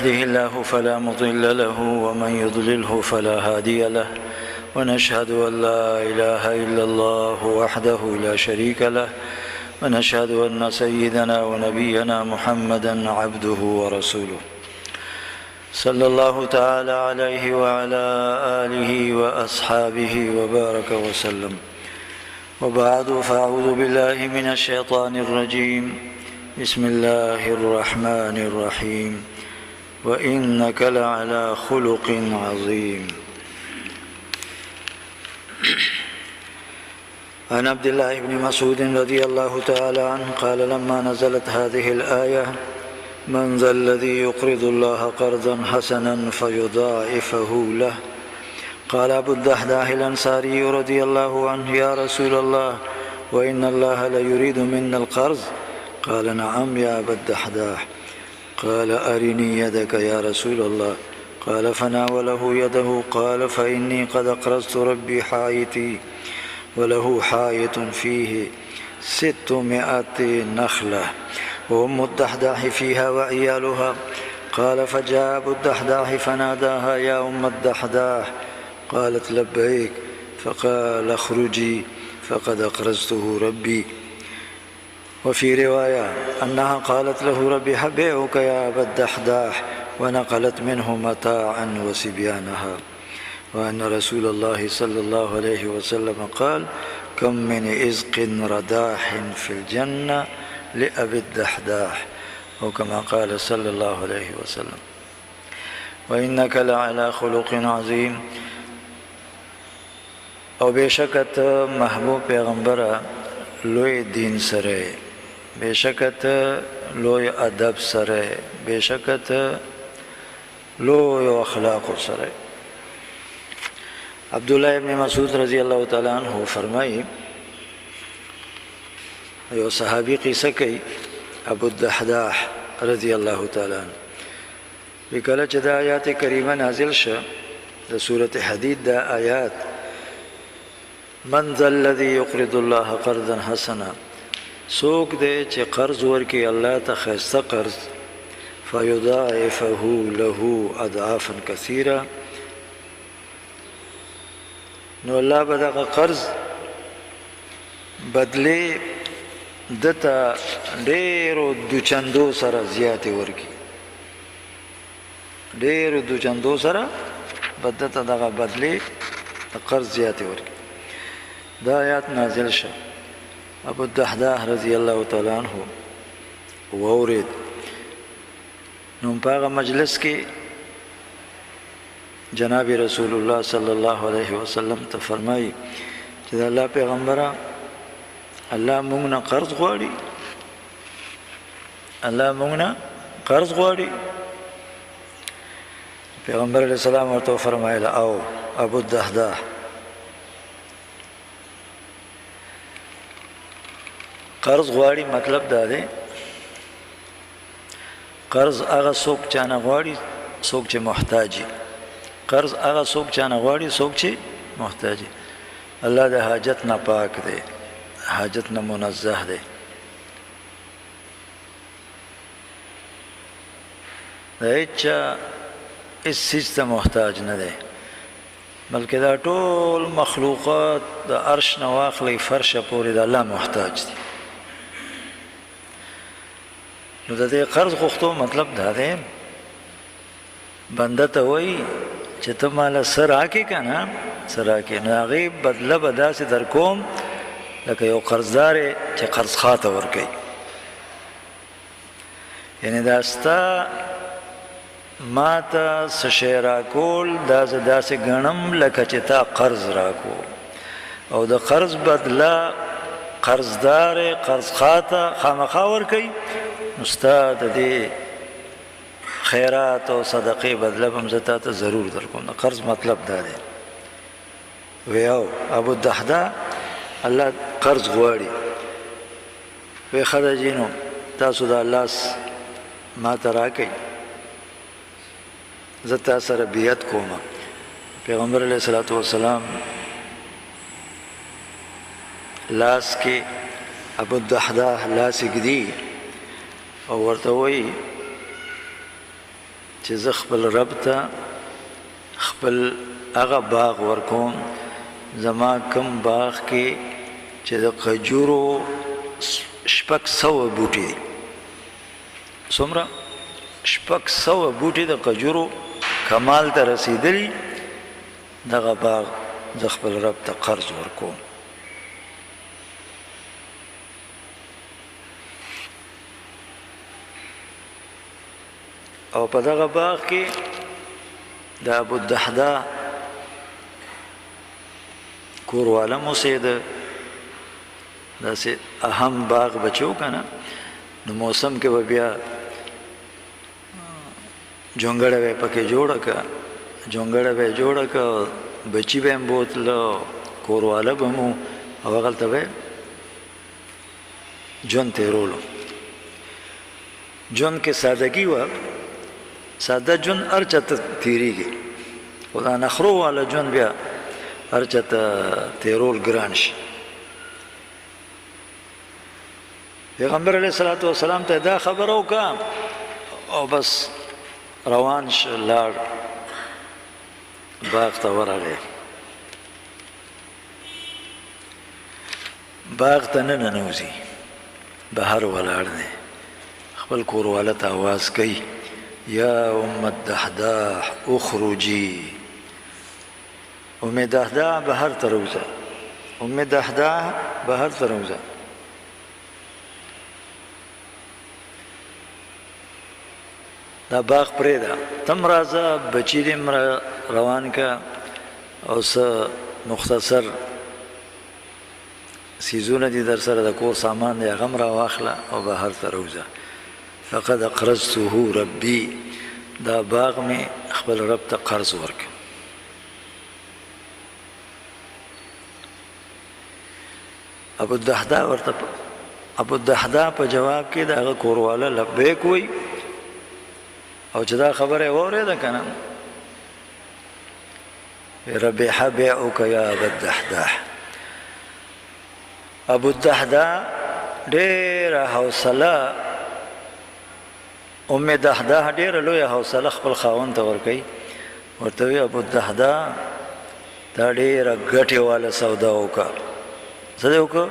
يهده الله فلا مضل له ومن يضلله فلا هادي له، ونشهد أن لا إله إلا الله وحده لا شريك له، ونشهد أن سيدنا ونبينا محمدا عبده ورسوله صلى الله تعالى عليه وعلى آله وأصحابه وبارك وسلم. وبعد، فأعوذ بالله من الشيطان الرجيم. بسم الله الرحمن الرحيم. وإنك لعلى خلق عظيم. عن عبد الله بن مسعود رضي الله تعالى عنه قال: لما نزلت هذه الآية: من ذا الذي يقرض الله قرضا حسنا فيضاعفه له، قال أبو الدحداح الأنصاري رضي الله عنه: يا رسول الله، وإن الله ليريد منا القرض؟ قال: نعم يا أبا الدحداح. قال: أرني يدك يا رسول الله. قال: فناوله يده. قال: فإني قد أقرضت ربي حائطي، وله حائط فيه 600 نخلة، وأم الدحداح فيها وعيالها. قال: فجاء أبو الدحداح فناداها: يا أم الدحداح. قالت: لبيك. فقال: اخرجي، فقد أقرضته ربي. وفي رواية أنها قالت له: ربي بيعك يا أبا الدحداح، ونقلت منه متاعا وسبيانها. وأن رسول الله صلى الله عليه وسلم قال: كم من إزق رداح في الجنة لأبي الدحداح، أو كما قال صلى الله عليه وسلم. وإنك لعلى خلق عظيم. او بېشکه ته محبوب پیغمبره لوی دین سره، بېشکه ته لوی ادب سره، بېشکه ته لوی اخلاق سره. عبد الله ابن مسعود رضی الله تعالی عنہ فرمایي، یو صحابي قصه کوي، ابو الدحداح رضی الله تعالی عنہ، کله چې دا آیات کریمه نازل شه، د سورة حدید دا آیات: من ذا الذي يقرض الله قرضا حسنا، څوک دی چې قرض ورکړي الله ته ښایسته قرض، فیضاعفه له اضعافا کثیره، نو الله به دغه قرض بدلې دته ډېرو دوچندو سره زیاتې ورکړي، ډېرو دوچندو سره به دته دغه بدلې د قرض زیاتې ورکړي. دا آیات نازل شه. ابو الدحداح رضی الله تعالی عنہ واورید. نو په هغه مجلس کې جناب رسول الله صلی الله علیه وسلم ته فرمایي چې د الله پیغمبره، الله موږ نه قرض غواړي، الله موږ نه قرض غواړي. پیغمبر علیه السلام ورته وفرمایل: او ابو الدحداح، قرض غواړي مطلب دا دی، قرض هغه څوک چا نه غواړي څوک چې محتاجي، قرض هغه څوک چا نه غواړي څوک چې محتاجي. الله د حاجت نه پاک دی، حاجت نه منزه دی. د هیچا هیڅ څیز ته محتاج نه دی، بلکې دا ټول مخلوقات د عرش نه واخلئ فرشه پورې د الله محتاج دي. نو د دې قرض غوښتو مطلب دا دی، بنده ته وایي چې ته ماله څه راکې که نه، څه راکې، نو هغې بدله به داسې در کوم لکه یو قرضدار چې قرضخواه ته ورکوي. یعنې دا ستا ما ته څه شی راکول، دا زه داسې ګڼم لکه چې تا قرض راکو، او د قرض بدله قرضدار قرضخواه ته خامخا ورکوي. نو ستا د دې خیرات او صدقې بدله به هم زه تا ته ضرور درکوم. د قرض مطلب دا دی. ویاو ابو الدحداح الله قرض غواړي. وی ښه ده جي، نو تاسو دا لاس ما ته راکئ، زه تا سره بیعت کوم. پیغمبر علیه الصلاة والسلام لاس کې ابو الدحداح لاس ږدي او ورته وایي چې زه خپل رب ته خپل هغه باغ ورکوم، زما کوم باغ کې چې د کجورو 600 بوټي دي. څومره؟ 600 بوټي د کجورو کمال ته رسېدلي. دغه باغ زه خپل رب ته قرض ورکوم. او په دغه باغ کې د ابو الدحداح کورواله هم اوسېده. داسې اهم باغ به چې و که نه، نو موسم کې به بیا جونګړه به یې پکې جوړه کړه، جونګړه به یې جوړه کړه، بچي به یې هم بوتله، کورواله به هم و، او هغلته به یې ژوند تېرولو. ژوند کې سادګي وه، ساده ژوند هر چاته تېرېږي، خو دا نخرو والا ژوند بیا هر چاته تېرول ګران شي. پیغمبر علیه الصلاة والسلام ته دا خبره وکړه او بس روان شو، لاړ باغ ته ورغی. باغ ته نه ننوځي، بهر ولاړ دی، خپل کورواله ته आवाज کوي، یا ام الدحداح اخرجي. ام الدحداح بهر ته راوځه، ام الدحداح بهر ته راوځه. دا باغ پرېږده، ته هم راځه، بچي دې هم روان که، او څه مختصر سیزونه دي در سره، د کور سامان دی هغه هم راواخله او بهر ته راوځه. فقد اقرضته ربي، دا باغ مې خپل رب ته قرض ورکړ. ابو الدحداح ورته، ابو الدحداح په جواب کې د هغه کورواله لبیک وایي، او چې دا خبره یې واورېده که نه، ربح بیعک یا ابا الدحداح. ابو الدحداح ډېره حوصله، ام دحداح ډېره لویه حوصله خپل خاوند ته ورکوي، ورته وایي ابو الدحداح دا ډېره ګټې واله سودا وکړه. څه دې وکړه؟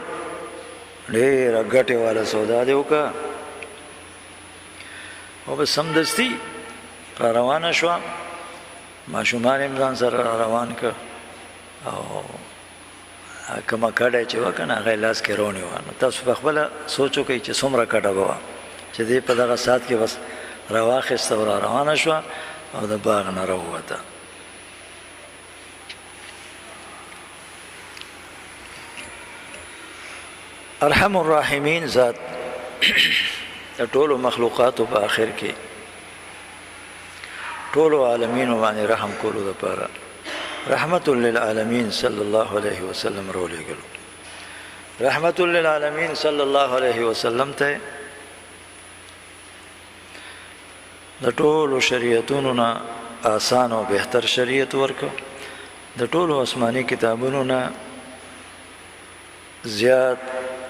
ډېره ګټې واله سودا دې وکړه. او بس سمدستي را روانه شوه، ماشومان یې هم ځان سره را روان کړه، او کومه کډه یې چې وه که نه هغه یې لاس کې راونیوه. نو تاسو په خپله سوچ وکړئ چې څومره کډه به وه چې دې په دغه ساعت کې بس راواخیسته او را روانه شوه او د باغ نه راووته. ارحم الراحمین ذات د ټولو مخلوقاتو په آخر کې ټولو عالمینو باندې رحم کولو دپاره رحمت للعالمین صلی الله علیه وسلم راولېږلو. رحمت للعالمین صلی الله علیه وسلم ته د ټولو شریعتونو نه آسان او بهتر شریعت ورکړ، د ټولو آسماني کتابونو نه زیات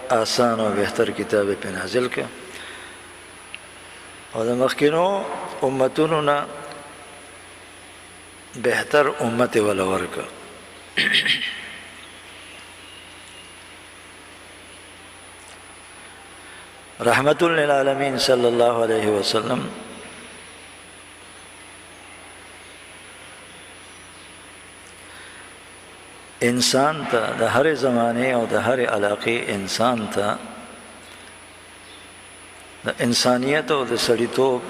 آسان او بهتر کتاب په نازل کړ، او د مخکینو امتونو نه بهتر امت ولا ورکړ. رحمت للعالمین صلی الله علیه وسلم انسان ته د هرې زمانې او د هرې علاقې انسان ته د انسانیت او د سړیتوب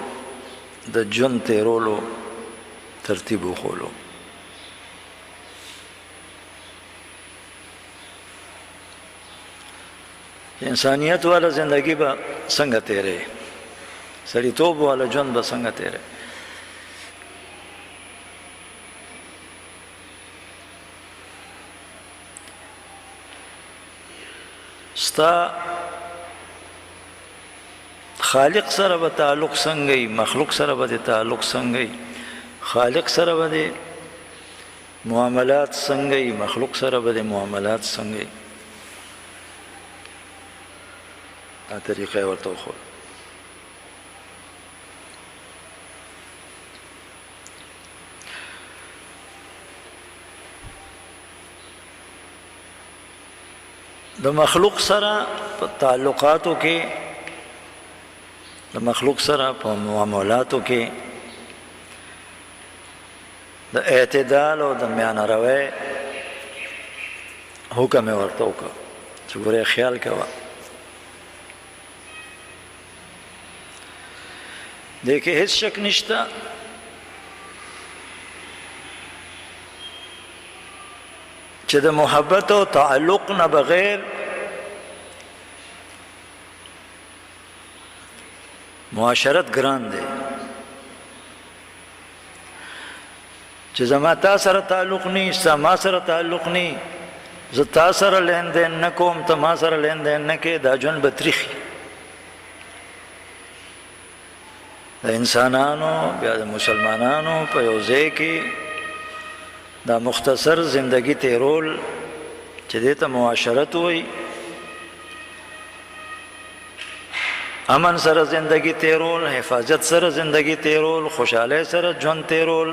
د ژوند تیرولو ترتیب وښولو. انسانیت والا زندگی به څنګه تیرې، سړیتوب والا ژوند به څنګه تیرې. ستا خالق سره به تعلق څنګه وي، مخلوق سره به تعلق څنګه وي، خالق سره به معاملات څنګه وي، مخلوق سره به معاملات څنګه وي. دا طریقه یې ورته وښوده. د مخلوق سره په تعلقاتو کې، د مخلوق سره په معاملاتو کې د اعتدال او د میانه روی حکم یې ورته وکړ چې ګوره خیال کوه. دې کې هیڅ شک نشته چې د محبت او تعلق نه بغیر معاشرت ګران دی. چې زما تا سره تعلق نی، ستا ما سره تعلق نی، زه تا سره لین دین نه کوم، ته ما سره لین دین نه کې، دا ژوند به تریخي. د انسانانو بیا د مسلمانانو په یو ځای کې دا مختصر زندگی تیرول چې دې ته معاشرت وایي، امن سره زندگی تیرول، حفاظت سره زندگی تیرول، خوشحالۍ سره ژوند تیرول،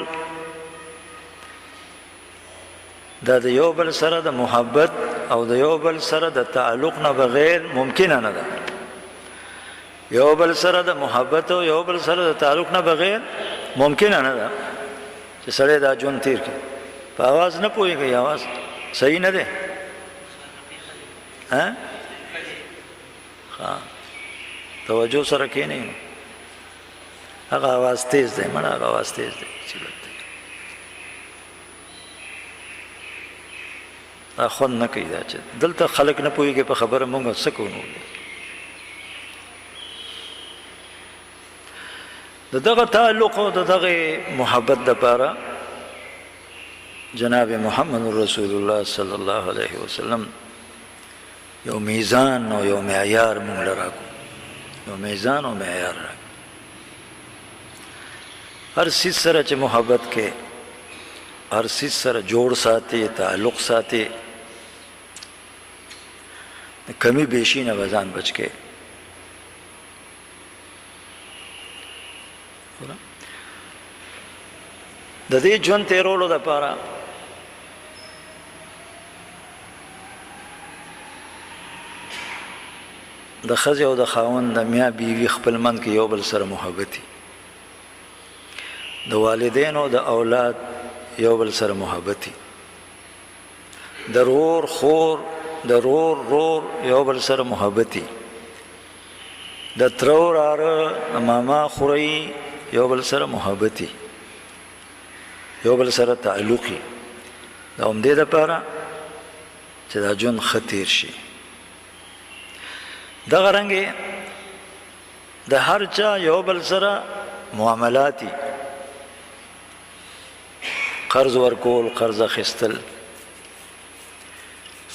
دا د یو بل سره د محبت او د یو بل سره د تعلق نه بغیر ممکنه نه ده. یو بل سره د محبت او یو بل سره د تعلق نه بغیر ممکنه نه ده چې سړی دا ژوند تیر کړي. په اواز نه پوهېږي، اواز صحیح نه دی. ها ها توجه سره کېنئ، هغه اواز تیز دی مړه، هغه اواز تیز دی مصیبت دی. دا خوند نه کوي، دا چې دلته خلک نه پوهېږي په خبره مونږ څه کوو. نو د دغه تعلق او د دغه محبت دپاره جناب محمد رسول الله صلی الله علیه وسلم یو میزان او یو معیار مونږ له راکړو، یو میزان او معیار راکړو. هر څیز سره چې محبت کې، هر څیز سره جوړ ساتي، تعلق ساتي، کمی بیشی نه ځان بچ کې. د دې ژوند تیرولو دپاره د ښځې او د خاوند د میا بیوي خپل منځ کې یو بل سره محبتي، د والدینو د اولاد یو بل سره محبتي، د رور خور د رور رور یو بل سره محبتي، د ترور اره د ماما خوري یو بل سره محبتي، یو بل سره تعلقي. د همدې دپاره چې دا ژوند ښه تېر شي. دغه رنګې د هر چا یو بل سره معاملاتي، قرض ورکول، قرض اخیستل،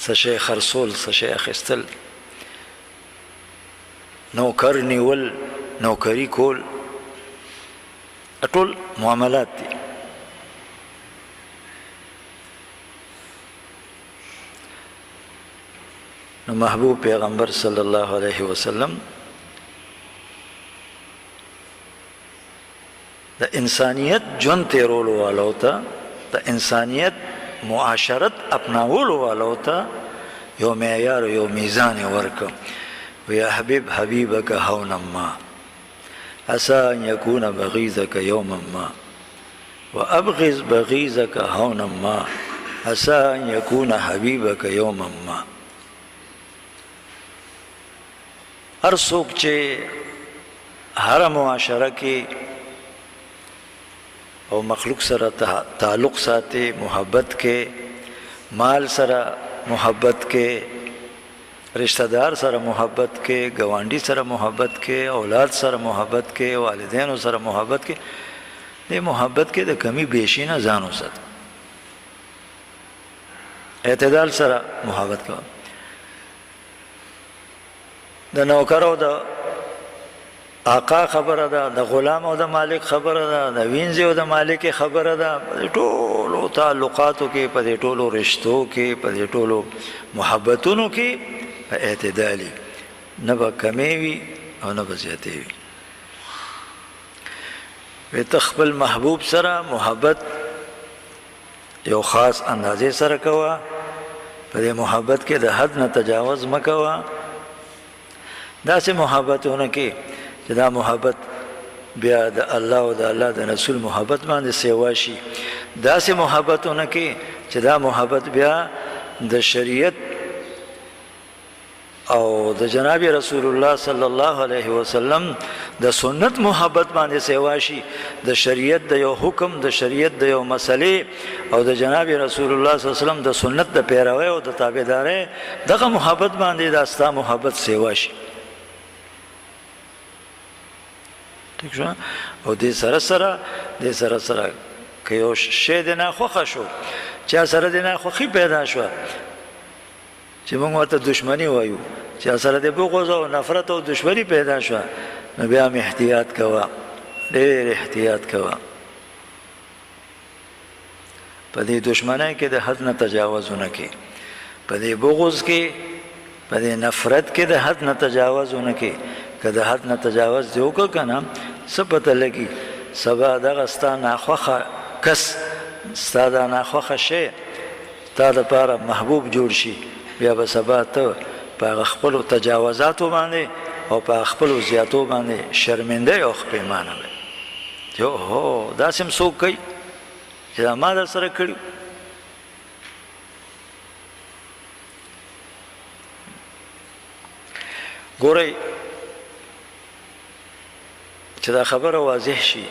څه شی خرڅول، څه شی اخیستل، نوکر نیول، نوکری کول، ټول معاملات دي. نو محبوب پیغمبر صلی الله علیه وسلم د انسانیت ژوند تیرولو والو ته، د انسانیت معاشرت اپناولو والو ته یو معیار یو میزان ورکړ. ویا حبیب حبیبک هونا ما عسى ان يكون بغيضك يوما ما، وابغض بغيضك هونا ما عسى ان يكون حبيبك يوما ما. هر څوک چې هر معاشره کې او مخلوق سره تعلق ساتي، محبت کې، مال سره محبت کې، رشتہ دار سره محبت کې، ګاونډي سره محبت کې، اولاد سره محبت کې، والدینو سره محبت کې، دې محبت کې د کمی بیشي نه ځان وساته، اعتدال سره محبت کوه. د نوکر او د آقا خبره ده، د غلام او د مالک خبره ده، د وینځې او د مالک خبره ده. په ټولو تعلقاتو کې، په دې ټولو رشتو کې، په دې ټولو محبتونو کې په اعتدالي، نه به کمې وي او نه به زیاتې وي. وی ته خپل محبوب سره محبت یو خاص اندازې سره کوه، په دې محبت کې د حد نه تجاوز مه کوه. داسې محبت ونه کې چې دا محبت بیا د الله او د الله د رسول محبت باندې سیوا شي. داسې محبت ونه کې چې دا محبت بیا د شریعت او د جناب رسول الله صلی الله علیه وسلم د سنت محبت باندې سیوا شي. د شریعت د یو حکم، د شریعت د یو مسلې او د جناب رسول الله صلی الله علیه وسلم د سنت د پیروۍ او د تابعدارۍ دغه محبت باندې دا ستا محبت سیوا شي. ټیک شو؟ او دې سره سره دې سره سره که یو شی د ناخوښه شو، چا سره د ناخوښي پیدا شوه چې موږ ورته دشمني وایو، چې سره د بغض او نفرت او دشمني پیدا شوه، نو بیا هم احتیاط کوه، ډېر احتیاط کوه. په دې دشمنۍ کې د حد نه تجاوز ونه کې، په دې بغض کې، په دې نفرت کې د حد نه تجاوز ونه کې. که د حد نه تجاوز دې وکړ که نه، څه پته لګي سبا دغه ستا ناخوښه کس، ستا دا ناخوښه شی تا دپاره محبوب جوړ شي. بیا به سبا ته په هغه خپلو تجاوزاتو باندې او په خپلو زیاتو باندې شرمنده او خپېمانه وې چې هو داسې هم څوک کوي چې دا ما در سره کړي. ګورئ چې دا خبره واضح شي،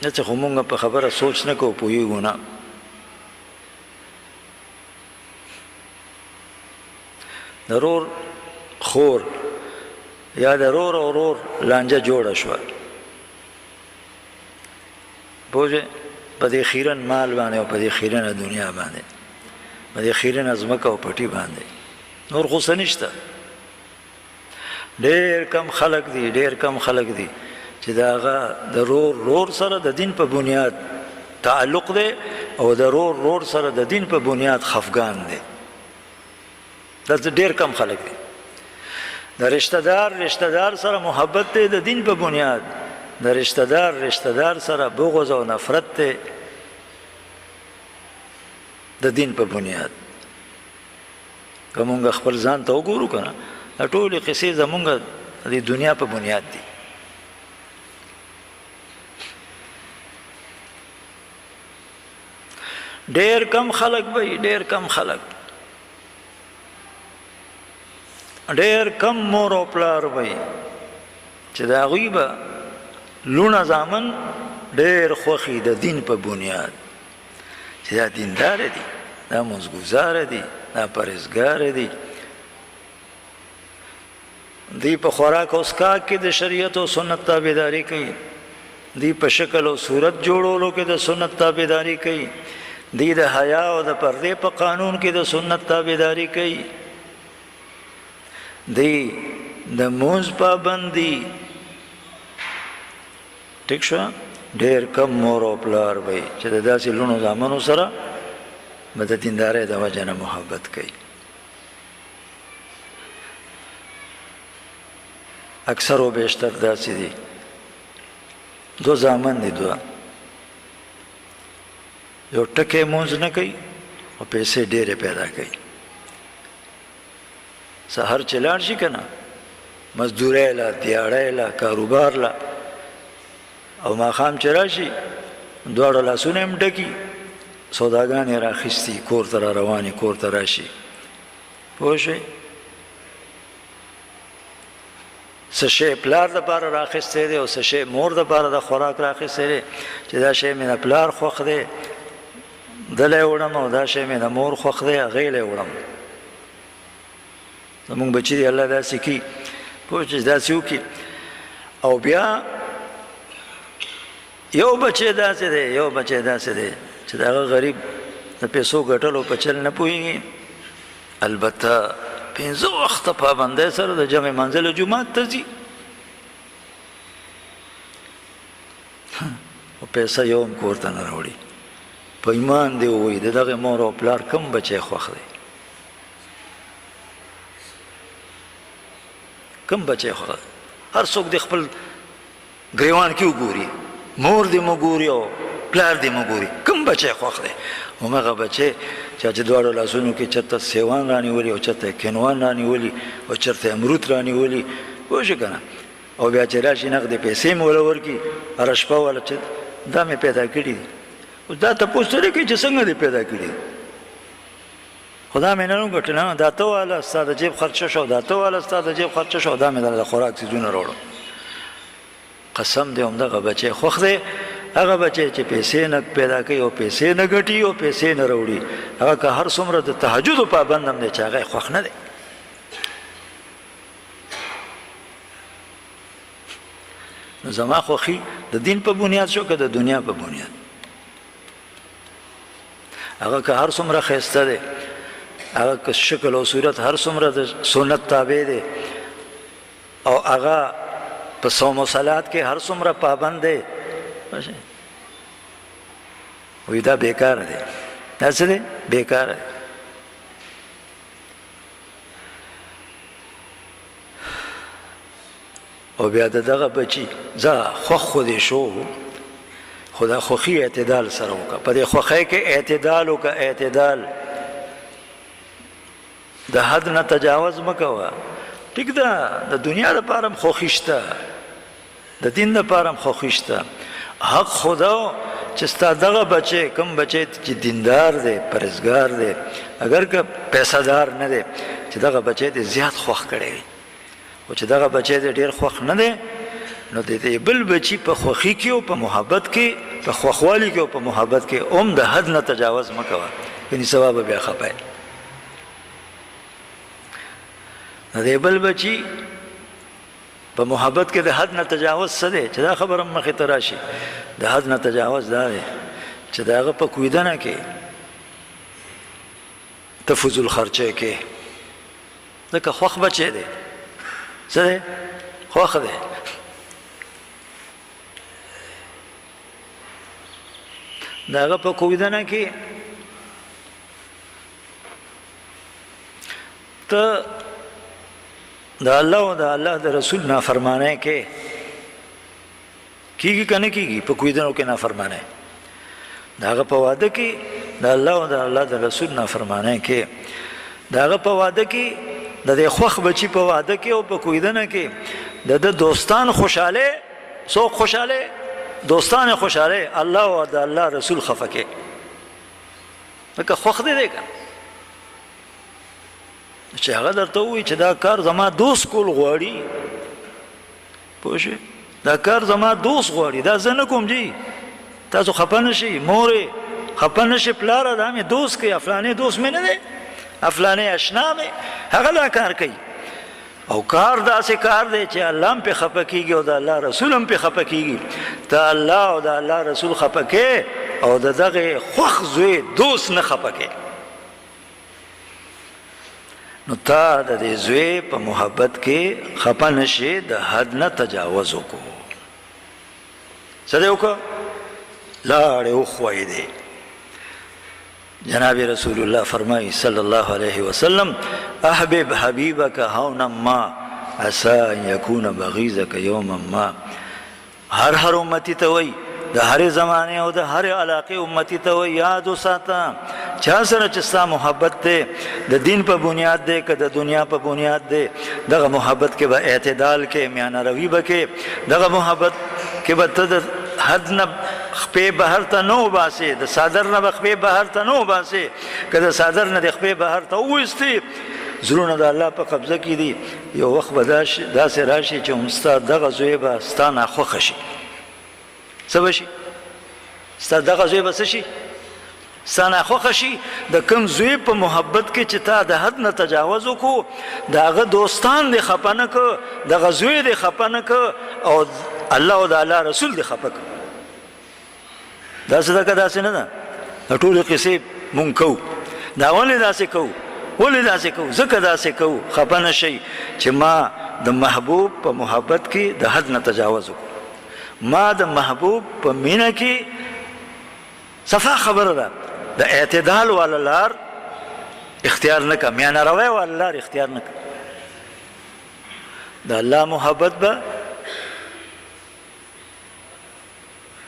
نه چې خو مونږ په خبره سوچ نه کوو، پوهېږو نه. د رور خور یا د رور او رور لانجه جوړه شوه، پوه په دې خیرن مال باندې او په دې خیرنه دنیا باندې، په دې خیرنه ځمکه او پټي باندې، نور خو څه نشته. ډېر کم خلک دي، ډېر کم خلک دي چې د هغه د رور رور سره د دین په بنیاد تعلق دی او د رور رور سره د دین په بنیاد خفګان دی. دا ډېر کم خلک دي. د رشتہ دار رشتہ دار سره محبت دی د دین په بنیاد، د رشتہ دار رشتہ دار سره بغض او نفرت دی د دین په بنیاد. که مونږ خپل ځان ته وګورو که نه، دا ټولې قصې زمونږ د دنیا په بنیاد دي. ډېر کم خلک به، ډېر کم خلک، ډېر کم مور او پلار به چې د هغوی به لوڼه زامن ډېر خوښي د دین په بنیاد، چې دا دیندار دي، دا لمونځګزاره دي، دا پرهېزګاره دي، دی په خوراک او څښاک کې د شریعت او سنت تابعداري کوي، دی په شکل او صورت جوړولو کې د سنت تابعداري کوي، دی د حیا او د پردې په قانون کې د سنت تابعداري کوي، دی د مونځ پابند دي. ټیک شو؟ ډېر کم مور او پلار وي چې د داسې لوڼو زامنو سره به د دیندارۍ د وجې نه محبت کوي. اکثر او بیشتر داسې دي، دو زامن دي، دوه، یو ټکی مونځ نه کوي او پیسې ډېرې پیدا کوي. سهار چې لاړ شي که نه، مزدورۍ له، دیاړۍ له، کاروبار له، او ماښام چې راشي دواړه لاسونه هم ډکي، سوداګانې راخیستي، کور ته را روانې، کور ته راشي. پوه شوې؟ څه شی پلار دپاره راخیستی دی او څه شی مور دپاره د خوراک راخیستی دی، چې دا شی مې د پلار خوښ دی دله یې وړم، او دا شی مې د مور خوښ دی هغې له یې وړم. زمونږ بچي دی الله داسې کړي، پوه چې داسې وکړي. او بیا یو بچی داسې دی، یو بچی داسې دی چې د هغه غریب د پیسو ګټلو په چل نه پوهېږي، البته پنځه وخته پابندۍ سره د جمع منزل جومات ته ځي، او پیسه یو هم کور ته نه راوړي. په ایمان دی ووایي د دغه مور او پلار کم بچی خوښ دی، کم بچی خوښ دی. هر څوک د خپل ګریوان کې وګوري، مور دې مو ګوري او پلار دې مو ګوري، کم بچی خوښ دی؟ هماغه بچی چې دواړو لاسونو کې چېرته سیوان رانیولي او چېرته کینوان رانیولي او چېرته امروت رانیولي، پوه شو که نه؟ او بیا چې راشي نغدې پیسې مې وله ورکړي هره شپه وله چې دا مې پیدا کړي دي. اوس دا تپوس ته نه کوي چې څنګه دې پیدا کړي دي، خو دا مې نن وګټل، نه دا ته واله ستا د جیب خرچه شو، دا ته واله ستا د جیب خرچه شو، دا مې درله د خوراک څیزونه راوړل. قسم دی همدغه بچی خوښ دی، هغه بچی چې پیسې نه پیدا کوي او پیسې نه ګټي او پیسې نه راوړي، هغه که هر څومره د تهجدو پابند هم دی چې هغه خوښ نه دی. نو زما خوښي د دین په بنیاد شو که د دنیا په بنیاد؟ هغه که هر څومره ښایسته دی، هغه که شکل او صورت هر څومره د سنت تابع دی، او هغه په صوم او صلات کې هر څومره پابند دی، وایي دا بیکاره دی. دا څه دی؟ بیکاره دی. او بیا د دغه بچي ځه خوښ خو دې شو، خو دا خوښي اعتدال سره وکړه، په دې خوښۍ کې اعتدال وکړه، اعتدال د حد نه تجاوز مه کوه. ټیک ده، د دنیا لپاره هم خوښي شته، د دین لپاره هم خوښي شته. حق خو دا چې ستا دغه بچی کوم بچی چې دیندار دی، پرهېزګار دی، اګر که پیسهدار نه دی، چې دغه بچی دې زیات خوښ کړی وي. خو چې دغه بچی دې ډېر خوښ نه دی، نو د دې بل بچي په خوښي کې او په محبت کې، په خوښوالي کې او په محبت کې هم د حد نه تجاوز مه کوه، ګنې سبا به بیا خپه یې. د دې بل بچي په محبت کې د حد نه تجاوز څه دی؟ چې دا خبره هم مخې ته راشي، د حد نه تجاوز دا دی چې د هغه په کویدنه کې ته فضول خرچۍ کې، ځکه خوښ بچی دی. څه دی؟ خوښ دی. د هغه په کویدنه کې ته د الله او د الله د رسول نافرمانه کې کیږي که نه کیږي؟ په کویدنو کې نافرمانه، د هغه په واده کې د الله او د الله د رسول نافرمانه کې، د هغه په واده کې، د دې خوښ بچي په واده کې او په کویدنه کې د ده دوستان خوشحاله، څوک خوشحاله؟ دوستان خوشحاله، الله او د الله رسول خفه کې، ځکه خوښ دی دی که چې هغه درته ووایي چې دا کار زما دوست کول غواړي، پوه شوې؟ دا کار زما دوست غواړي، دا زه نه کوم جی، تاسو خفه نه شئ، مورې خفه نه شئ، پلاره دا مې دوست کوي، افلانې دوست مې نه دی، افلانې اشنا مې، هغه دا کار کوي. او کار داسې کار دی چې الله هم پې خفه کېږي او د الله رسول هم پې خفه کېږي. ته الله او د الله رسول خفه کې او د دغې خوښ زوی دوست نه خفه کې، نو تا د دې زوی په محبت کې خفه نه شې، د حد نه تجاوز وکړو. څه دی وکړه؟ لاړې وښویدې. جناب رسول الله فرمایي صلی الله علیه وسلم: احبب حبیبک هونا ما عسى ان یکون بغیضک یوما ما. هر هر امتی ته وایي، د هرې زمانې او د هرې علاقې امتی ته وایي، یاد وساته چا سره چې ستا محبت دی، د دین په بنیاد دی که د دنیا په بنیاد دی، دغه محبت کې به اعتدال کې، میانه روي به کې، دغه محبت کې به ته د حد نه خپې بهر ته نه وباسې، د څادر نه به خپې بهر ته نه وباسې. که د څادر نه دې خپې بهر ته وویستې، زړونه د الله په قبضه کې دي، یو وخت به داسې راشي چې هم ستا دغه زوی به ستا ناخوښه شي. څه به شي؟ ستا دغه زوی به څه شي؟ ستا ناخوښه شي. د کوم زوی په محبت کې چې تا د حد نه تجاوز وکړو، د هغه دوستان دې خفه نه کړ، دغه زوی دې خفه نه کړ، او الله او د الله رسول دې خفه کړ. داسې ده که داسې نه ده؟ دا ټولې قصې مونږ کوو. دا ولې داسې کوو؟ ولې داسې کوو؟ ځکه داسې کوو، خفه نه شئ چې ما د محبوب په محبت کې د حد نه تجاوز وکړو، ما د محبوب په مینه کې صفا خبره ده د اعتدال والا لار اختیار نه کا، میانه روی والا لار اختیار نه کا. د الله محبت به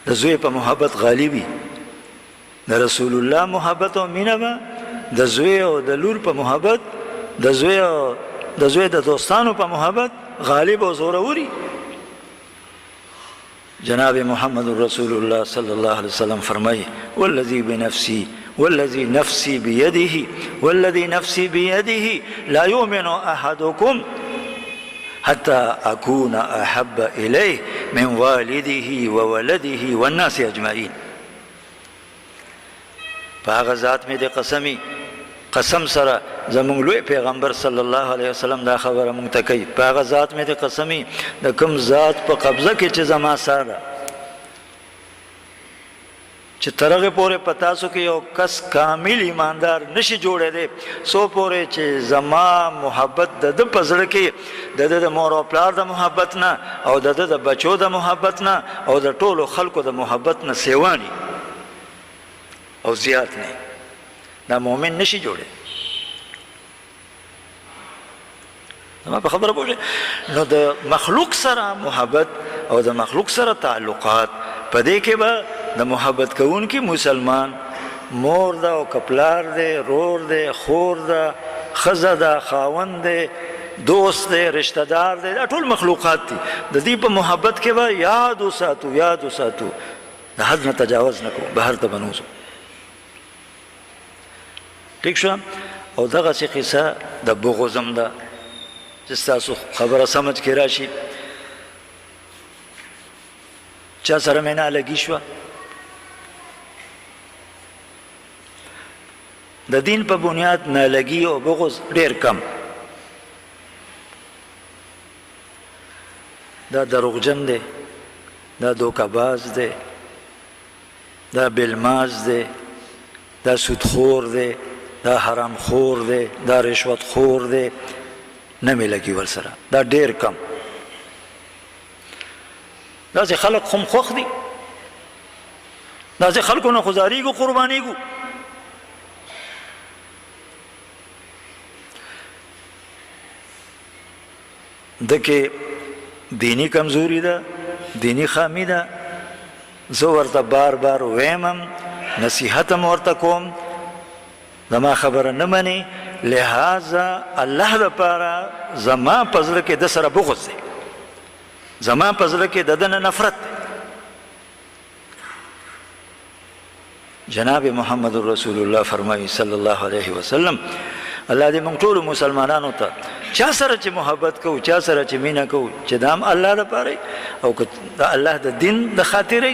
د زوی په محبت غالبي، د رسول الله محبت او مینه به د زوی او د لور په محبت، د زوی او د زوی د دوستانو په محبت غالب او زوروري. جناب محمد رسول الله صلی الله علیه وسلم فرمایي: والذي بنفسي والذي نفسي بيده والذي نفسي بيده لا يؤمن احدكم حتى اكون احب اليه من والده وولده والناس اجمعين. په هغه ذات مې د قسمي قسم سره زمونږ لوی پیغمبر صلی الله علیه وسلم دا خبره مونږ ته کوي، په هغه ذات مې د قسمي د کوم ذات په قبضه کې چې زما ساه ده، چې تر هغې پورې په تاسو کې یو کس کامل ایماندار نشي جوړېدی څو پورې چې زما محبت د ده په زړه کې د ده د مور او پلار د محبت نه او د ده د بچو د محبت نه او د ټولو خلکو د محبت نه سیواني او زیات نه، دا مؤمن نشي جوړې. زما په خبره پوه؟ نو د مخلوق سره محبت او د مخلوق سره تعلقات، په دې کې به د محبت کوونکي مسلمان مور ده او کپلار دی، رور دی، خور ده، ښځه ده، خاوند دی، دوست دی، رشتہ دار دی، دا ټول مخلوقات دي. د دې په محبت کې به یاد وساتو، یاد وساتو، د حد نه تجاوز نه کوو، بهر ته به نه وځو. ټیک شو؟ او دغسې قصه د بغض هم ده چې ستاسو خبره سمجھ کې راشي. چا سره مې نه لګي شوه، د دین په بنیاد نالګي او بغض ډیر کم. دا دروغجن دی، دا دوکهباز دی، دا بلماز دی، دا سودخور دی، دا حرام خور دی، دا رشوت خور دی، نه مې لګي ورسره، دا ډیر کم. داسې خلک هم خوښ دي، داسې خلکو نه خو ځارېږو، قربانېږو. دکې دینی کمزوري ده، دینی خامی ده. زه ورته بار بار وایم، نصیحت هم ورته کوم، زما خبره نه مني، لہذا الله دپاره زما په زړه کې د سره بغض دی، زما په زړه کې د ده نه نفرت دی. جناب محمد رسول الله فرمایي صلی الله علیه وسلم، الله دې موږ ټولو مسلمانانو ته چا سره چې محبت کوو، چا سره چې مینه کوو، چې دا هم الله دپاره او که د الله د دین د خاطر،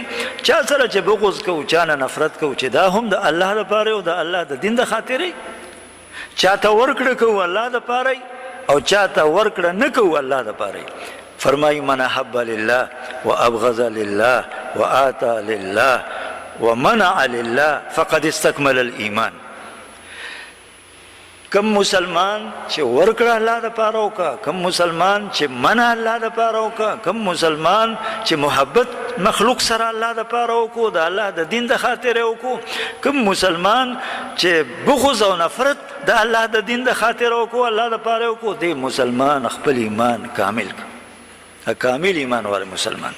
چا سره چې بغض کوو، چا نه نفرت کوو، چې دا هم د الله دپاره او د الله د دین د خاطر، چا ته ورکړه کوو الله دپاره او چا ته ورکړه نه کوو الله دپاره. فرمایي: من احب لله وابغض لله وآتى لله ومنع لله فقد استكمل الايمان. کم مسلمان چې ورکړه الله د پاره وکا، کم مسلمان چې منع الله د پاره وکا، کم مسلمان چې محبت مخلوق سره الله د پاره وکړو، د الله د دین د خاطر وکړو، کم مسلمان چې بغض او نفرت د الله د دین د خاطر وکړو، الله د پاره وکړو، دی مسلمان خپل ایمان کامل کړ، کامل ایمان والا مسلمان،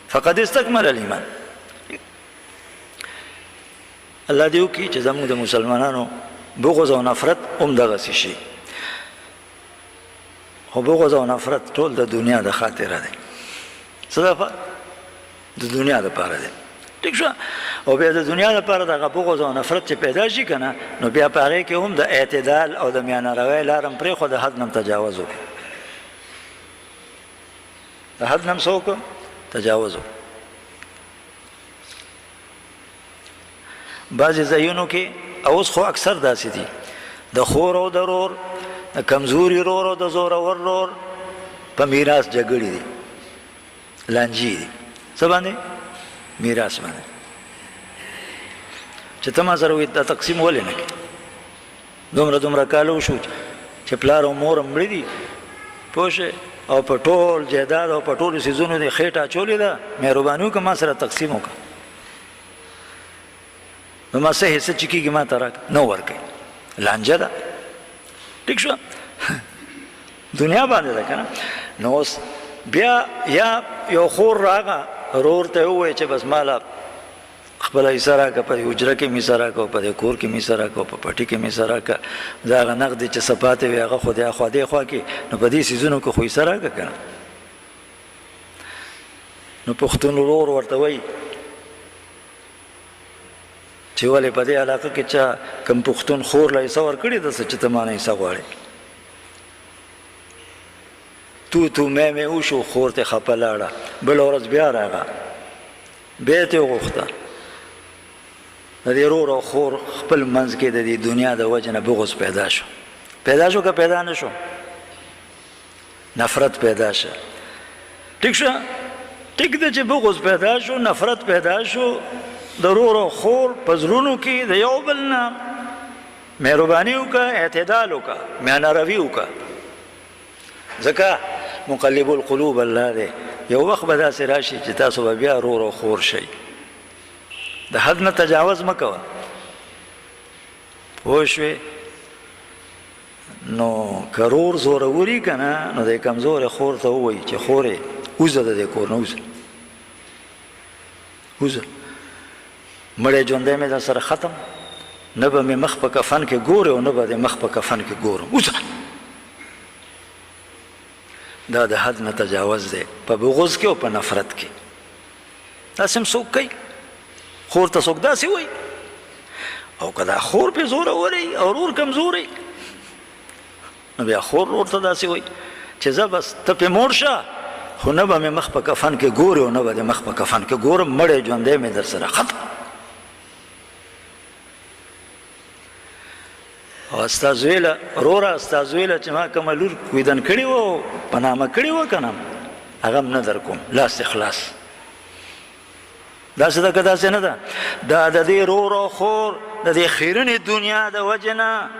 فقد استكمل الايمان. الله دې وکړي چې زموږ د مسلمانانو بغض او نفرت هم دغسې شي. خو بغض او نفرت ټول د دنیا د خاطره دی، څه دفعه د دنیا دپاره دی. ټیک شو؟ او بیا د دنیا دپاره دغه بغض او نفرت چې پیدا شي که نه، نو بیا په هغې کې هم د اعتدال او د میانه روۍ لار هم پرېښود، د حد نه هم تجاوز وکړو، د حد نه هم څه وکړو؟ تجاوز وکړو. بعضې ځایونو کې اوس خو اکثر داسې دي، د خور او د رور، د کمزوري رور او د زورور رور په میراث جګړې دي، لانجې دي. څه باندې؟ میراث باندې. چې ته ما سره وایې دا تقسیم ولې نه کوې؟ دومره دومره کاله وشو چې پلار او مور هم مړه دي، پوه شوې، او په ټول جایداد او په ټولو څیزونو دې خېټه اچولې ده، مهرباني وکړه ما سره تقسیم وکړه، نو ما څه حصه چې کېږي ما ته راکړه. نه ورکوي، لانجه ده. ټیک شوه؟ دنیا باندې ده که نه. نو اوس بیا یا یو خور راغه، رور ته ووایي چې بس ماله خپله حصه راکړه، په دې حجره کې مې حصه راکړه، په دې کور کې مې حصه راکړه، په پټي کې مې حصه راکړه، دا هغه نغدې چې څه پاتې وي هغه خو دې اخوا دې خوا کې، نو په دې څیزونو کې خو حصه راکړه که نه. نو پښتون ورور ورته وایي چې ولې په دې علاقه کې چا کوم پښتون خور له حصه ورکړې ده څه چې ته مانه حصه غواړې؟ تو تو مې مې وشو، خور ته خپه لاړه. بله ورځ بیا راغه، بیا ترې وغوښته. د دې ورور او خور خپل منځ کې د دې دنیا د وجې نه بغض پیدا شو. پیدا شو که پیدا نه شو؟ نفرت پیدا شو. ټیک شو، ټیک ده چې بغض پیدا شو، نفرت پیدا شو د ورور او خور په زړونو کې د یو بل نه. مهرباني وکړه، اعتدال وکړه، میانه روي وکړه، ځکه مقلب القلوب الله دی. یو وخت به داسې راشي چې تاسو به بیا ورور او خور شئ. د حد نه تجاوز مه کوه، پوه شوې؟ نو که ورور زوروري که نه، نو د کمزورې خور ته ووایي چې خورې وځه د دې کور نه، وځه وځه، مړی ژوندی مې در سره ختم، نه به مې مخ په کفن کې ګورې او نه به د مخ په کفن کې ګورم، وځه. دا د حد نه تجاوز دی په بغض کې او په نفرت کې. داسې هم څوک کوي، خور ته څوک داسې وایي، او که دا خور پې زوروری او ورور کمزوری، نو بیا خور ورور ته داسې وایي چې زه بس ته پې موړ شه، خو نه به مې مخ په کفن کې ګورې او نه به دې مخ په کفن کې ګورم، مړی ژوندی مې در سره ختم. او ستا زوی له وروره، ستا زوی له چې ما کومه لور کویدن کړې وه، په نامه کړې وه که نه، هغه هم نه در کوم، لاس دې خلاص. داسې ده که داسې نه ده؟ دا د دې ورور او خور د دې خیرنې دنیا د وجې نه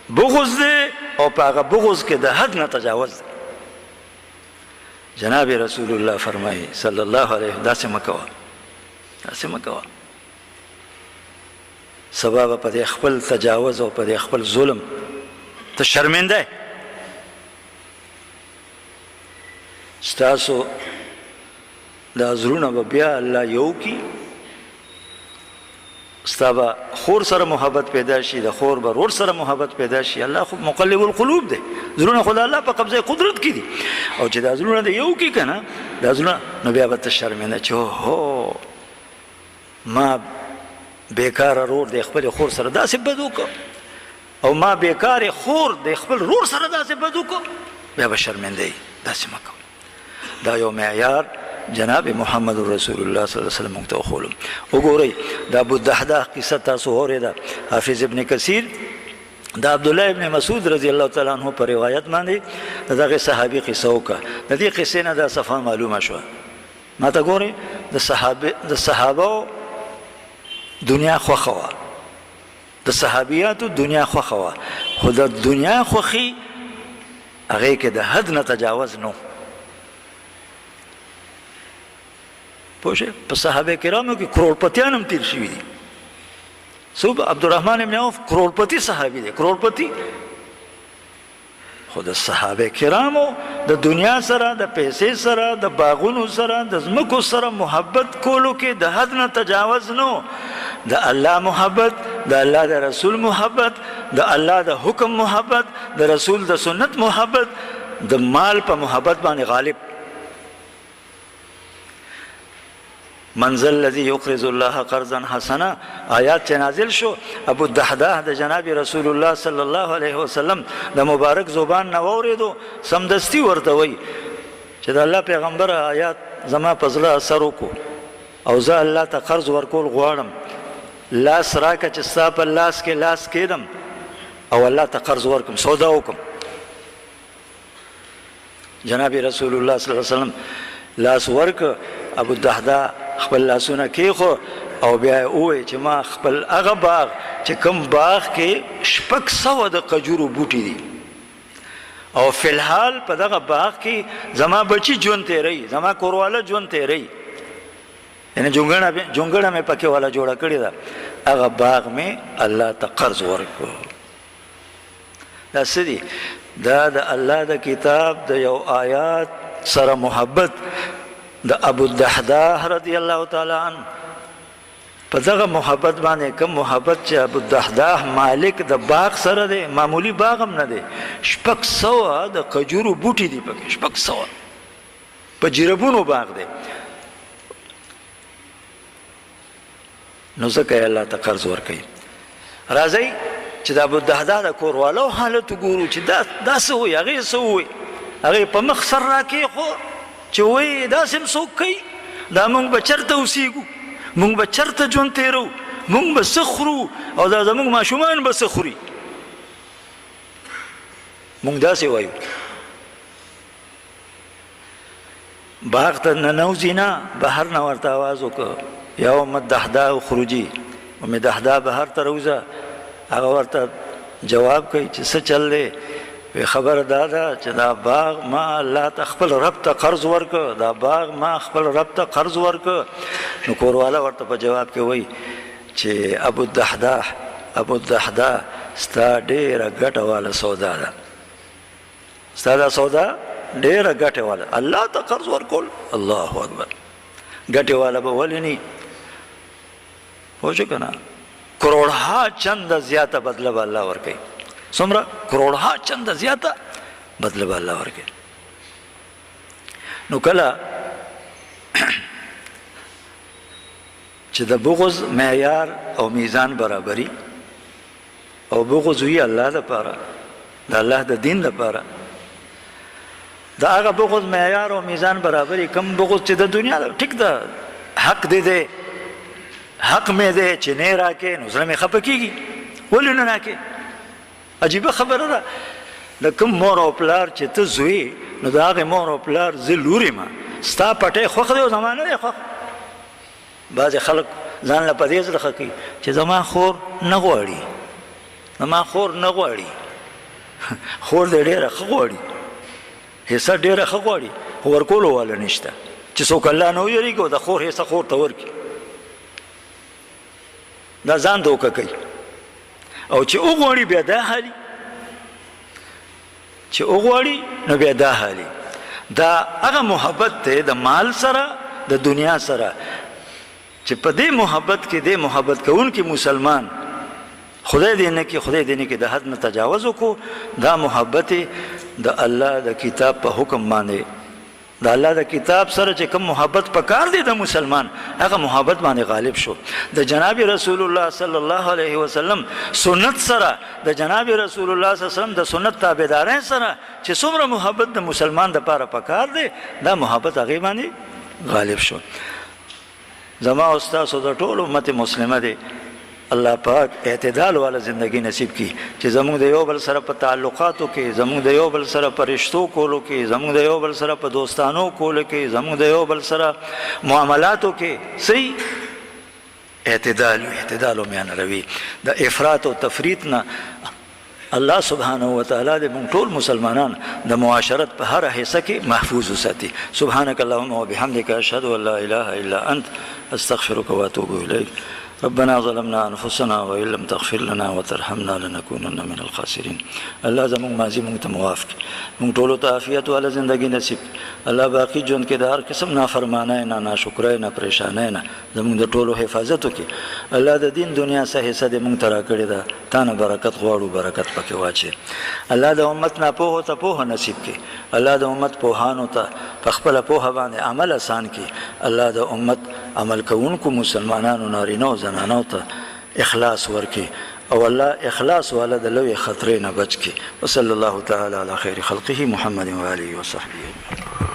بغض دی، او په هغه بغض کې د حد نه تجاوز دی. جناب رسول الله فرمایي صلی الله علیه، داسې مه کوه، داسې مه کوه. سبا به په دې خپل تجاوز او په دې خپل ظلم ته شرمنده. ستاسو دا زړونه به بیا الله یو کی، ستا به خور سره محبت پیدا شي، د خور به ورور سره محبت پیدا شي. الله خو مقلب القلوب دی، زړونه خو د الله په قبضه قدرت کې دي، او چې دا زړونه د یو کی که نه، دا زړونه، نو بیا به ته شرمنده چې هو ما بیکاره رور د خپل خور سره داسې بد وکړ، او ما بیکاره خور د خپل رور سره داسې بد وکړ، بیا به شرمنده یې. داسې مه کوه. دا یو معیار جناب محمد رسول الله صلی الله علیه وسلم موږ ته وښولو. وګورئ د ابو الدحداح قصه تاسو اورېده. حافظ ابن کثیر د عبد الله ابن مسعود رضی الله تعالی عنہ په روایت باندې دغه صحابي قصه وکړه. د دې قصې نه دا صفه معلومه شوه. ما ته ګورئ، د صحابه دنیا خوښه وه، د صحابیاتو دنیا خوښه وه، خو د دنیا خوښي هغې کې د حد نه تجاوز نو. پوه شئ، په صحابه کرامو کې کروړپتیان هم تیر شوي دي. څوک؟ عبدالرحمن ابن عوف کروړپتی صحابي دی، کروړپتی. خو د صحابه کرامو د دنیا سره، د پیسې سره، د باغونو سره، د ځمکو سره محبت کولو کې د حد نه تجاوز نو. د الله محبت، د الله د رسول محبت، د الله د حکم محبت، د رسول د سنت محبت، د مال په محبت باندې غالب. من ذا الذي يقرض الله قرضا حسنا آیات چې نازل شو، ابو الدحداح د جناب رسول الله صلی الله علیه وسلم د مبارک زبان نه واورېدو، سمدستي ورته وایي چې د الله پیغمبر آیات زما په زړه اثر وکړو او زه الله ته قرض ورکول غواړم، لاس راکه چې ستا په لاس کې لاس کېدم او الله ته قرض ورکم، سودا وکم. جناب رسول الله صلی الله علیه وسلم لاس ورک، ابو الدحدا خپل لاسونه کېښو او بیا یې وویل چې ما خپل هغه باغ چې کوم باغ کې 600 د قجورو بوټي دي او فی الحال په دغه باغ کې زما بچي ژوند تېروي، زما کورواله ژوند تېروي، یعنې جونګړه مې پکې والا جوړه کړې ده، هغه باغ مې الله ته قرض ورکړو. دا څه دي؟ دا د الله د کتاب د یو آیات سره محبت د ابو الدحداح رضی الله تعالی عنه. په دغه محبت باندې، کوم محبت چې ابو الدحداح مالک د باغ سره دی، معمولی باغ هم نه دی، 600 د کجورو بوټي دي پکې، 600 په جربونو باغ دی. نو ځکه یې الله ته قرض ورکوي. راځئ چې د ابو الدحداح د کوروالو حالت وګورو چې دا داسې وایي، هغې څه ووایي، هغې په مخ سر راکېښو چې وایي داسې هم څوک کوي، دا موږ به چېرته اوسېږو، موږ به چېرته ژوند تېرو، موږ به څه خورو او دا زموږ ماشومان به څه خوري. موږ داسې وایو. باغ ته ننوځي نه، بهر نه ورته اواز وکړ، یا ام الدحداء اخرجي، ام دحداء بهر ته راوځه. هغه ورته جواب کوي چې څه چل دی؟ وی خبره دا ده چې دا باغ ما الله ته خپل رب ته قرض ورکړ، دا باغ ما خپل رب ته قرض ورکړ. نو کورواله ورته په جواب کې وایي چې ابو الدحداح، ابو الدحداح ستا ډېره ګټه واله سودا ده، ستا دا سودا ډېره ګټه واله، الله ته قرض ورکول، الله اکبر، ګټه واله به ولې نه پوه شو که نه؟ کروړها چنده زیاته بدله به الله ورکوي. څومره؟ کروړها چنده زیاته بدله به الله ورکوي. نو کله چې د بغض معیار او میزان برابري او بغض وي الله لپاره، د الله د دین لپاره، د هغه بغض معیار او میزان برابري، کم بغض چې د دنیا ټیک ده، حق دې دی، حق مې دی چې نه راکې نو زړه مې خفه کېږي، ولې نه راکې؟ عجیبه خبره ده. د کوم مور او پلار چې ته زوی، نو د هغې مور او پلار زه لور یم، ستا پټی خوښ دی او زما نه دی خوښ. بعضې خلک ځان له په دې زړه ښه کوي چې زما خور نه غواړي، زما خور نه غواړي. خور دې ډېره ښه غواړي، حصه ډېره ښه غواړي، خو ورکولو واله نشته. چې څوک الله نه ویرېږي او د خور حصه خور ته ورکړي، دا ځان دوکه کوي. او چې وغواړي بیا دا حالي، چې وغواړي نو بیا دا حالي. دا هغه محبت دی د مال سره، د دنیا سره، چې په دې محبت کې دې محبت کوونکي مسلمان خدای دې نه کې، خدای دې نه کې د حد نه تجاوز وکړو. دا محبت د الله د کتاب په حکم باندې، د الله د کتاب سره چې کوم محبت پکار دی د مسلمان، هغه محبت باندې غالب شو. د جناب رسول الله صلی الله علیه وسلم سنت سره، د جناب رسول الله صلی الله علیه وسلم د سنت تابعدارۍ سره چې څومره محبت د مسلمان د پاره پکار دی، دا محبت هغې باندې غالب شو. زما او ستاسو د ټول امت مسلمه دی الله پاک اعتدال والا زندگی نصیب کی، چې زموږ د یو بل سره په تعلقاتو کې، زموږ د یو بل سره په رشتو کولو کې، زموږ د یو بل سره په دوستانو کولو کې، زموږ د یو بل سره معاملاتو کې صحیح اعتدال وي، اعتدال او میانه روي، د افراط او تفریط نه الله سبحانه وتعالی دې موږ ټول مسلمانان د معاشرت په هره حصه کې محفوظ وساتي. سبحانك اللهم وبحمدك اشهد ان لا اله الا انت استغفرك واتوب اليك. ربنا ظلمنا انفسنا وان لم تغفر لنا وترحمنا لنكونن من الخاسرين. الله زموږ ماضي موږ ته معاف کړي، موږ ټولو ته عافیت واله زندگی نصیب کړي. الله باقي ژوند کې د هر قسم نافرمانۍ نه، ناشکرۍ نه، پریشانۍ نه زموږ د ټولو حفاظت وکړي. الله د دین دنیا څه حصه دې موږ ته راکړې ده، تا نه برکت غواړو، برکت پکې واچي. الله د امت ناپوهو ته پوهه نصیب کړي، الله د امت پوهانو ته په خپله پوهه باندې عمل اسان کړي. الله د امت عمل کوونکو مسلمانانو نارینه او زنانو ته اخلاص ورکړي، او الله اخلاص والا د لوی خطرې نه بچ کړي. وصلی الله تعالی علی خیر خلقه محمد و آله وصحبه اجمعین.